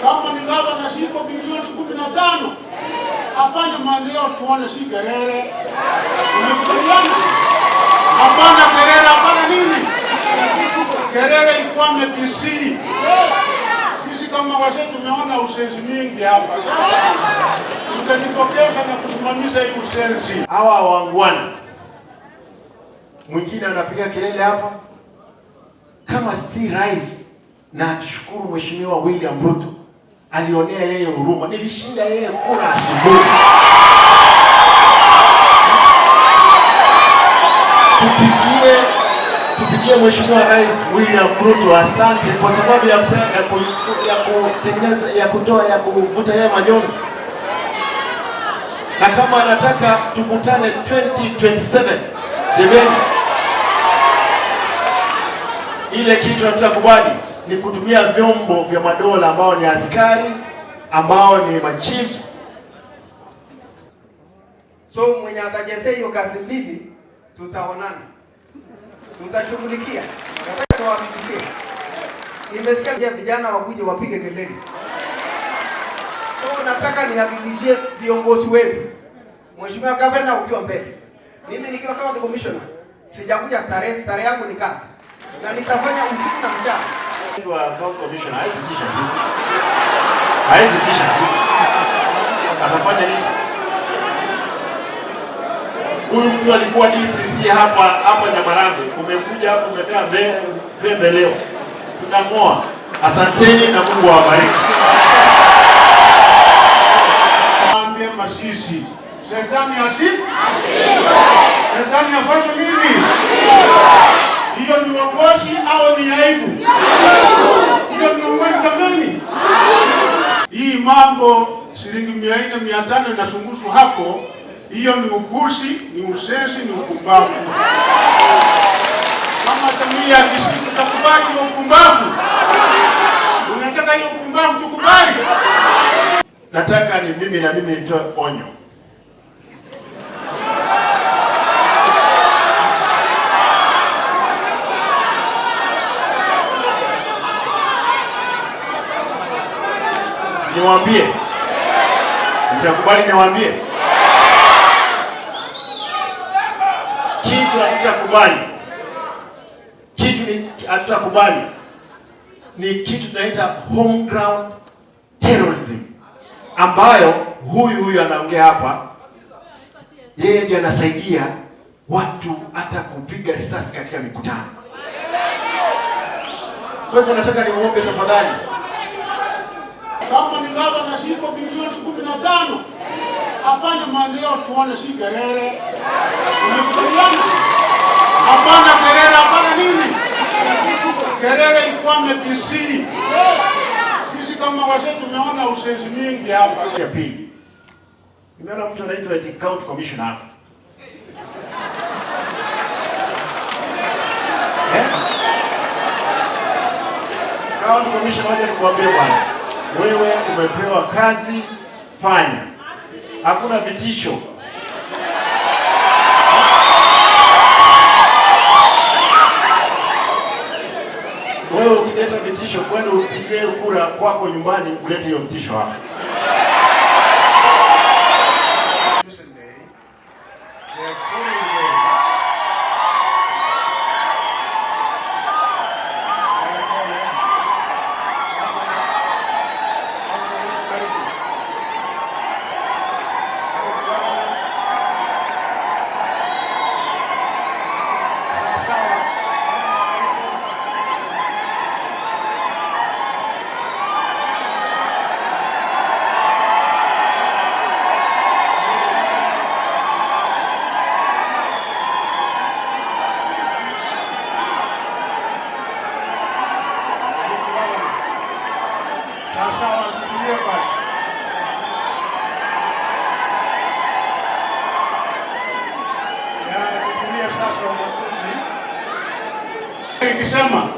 Kama ni gavana shiko bilioni 15 afanye maendeleo, tuone, si kelele. Umekubaliana? Hapana kelele, hapana nini? Kelele ikwame Kisii. Sisi kama wazee tumeona usenzi mingi hapa. Sasa tutajitokeza na kusimamisha hii usenzi. Hawa waungwana, mwingine anapiga kelele hapa kama si rais, na tushukuru Mheshimiwa William Ruto alionea yeye huruma, nilishinda yeye kura asubuhi. Tupigie Mheshimiwa Rais William Ruto asante kwa sababu ya kutengeneza, ya kutoa, ya kuvuta yeye majonzi, na kama anataka tukutane 2027 jameni, ile kitu hatutakubali ni kutumia vyombo vya madola ambao ni askari, ambao ni machiefs. So mwenye atachezea hiyo kazi mbili, tutaonana, tutashughulikia. Nataka niwahakikishie, nimesikia vijana wakuje wapige kelele. So nataka nihakikishie viongozi wetu, Mheshimiwa Gavana ukiwa mbele, mimi nikiwa county commissioner sijakuja starehe, starehe yangu ni kazi na nitafanya usiku na mchana. Wa county commissioner hawezi tisha sisi, hawezi tisha sisi. Atafanya nini? Huyu mtu alikuwa DCC hapa hapa Nyamarambe, umekuja hapo umekaa pembe leo, tunang'oa. Asanteni na Mungu awabariki. Ambie Masisi, shetani asi shetani afanye nini? Hiyo ni uongozi au ni aibu? Hiyo ni uongozi jamani? Hii mambo shilingi 400 500 inazungushwa hapo, hiyo ni ugushi, ni usenzi, ni upumbavu. Kama jamii ya Kisii tutakubali hiyo upumbavu? Unataka hiyo upumbavu tukubali? Nataka ni mimi na mimi nitoe onyo. Niwaambie? Mtakubali niwaambie? Kitu hatutakubali, kitu ni hatutakubali ni kitu tunaita homegrown terrorism, ambayo huyu huyu anaongea hapa, yeye ndiye anasaidia watu hata kupiga risasi katika mikutano. Kwa hivyo nataka nimuombe tafadhali, Kama ni gavana shiko bilioni 15 afanye maendeleo, tuone, si kelele. Umekubaliana? Hapana kelele, hapana nini? Kelele ikwame Kisii. Sisi kama wazee tumeona usenzi mingi hapa. Ya pili, nimeona mtu anaitwa eti county commissioner hapa. Eh? County commissioner, wacha nikuambie bwana, wewe umepewa kazi, fanya. Hakuna vitisho. Wewe ukileta vitisho, kwenda upigie kura kwako nyumbani, ulete hiyo vitisho hapa. Recently, they're calling the Sawa. Sasa watulie basi. Ya, tutulie sasa wanafunzi. Ikisema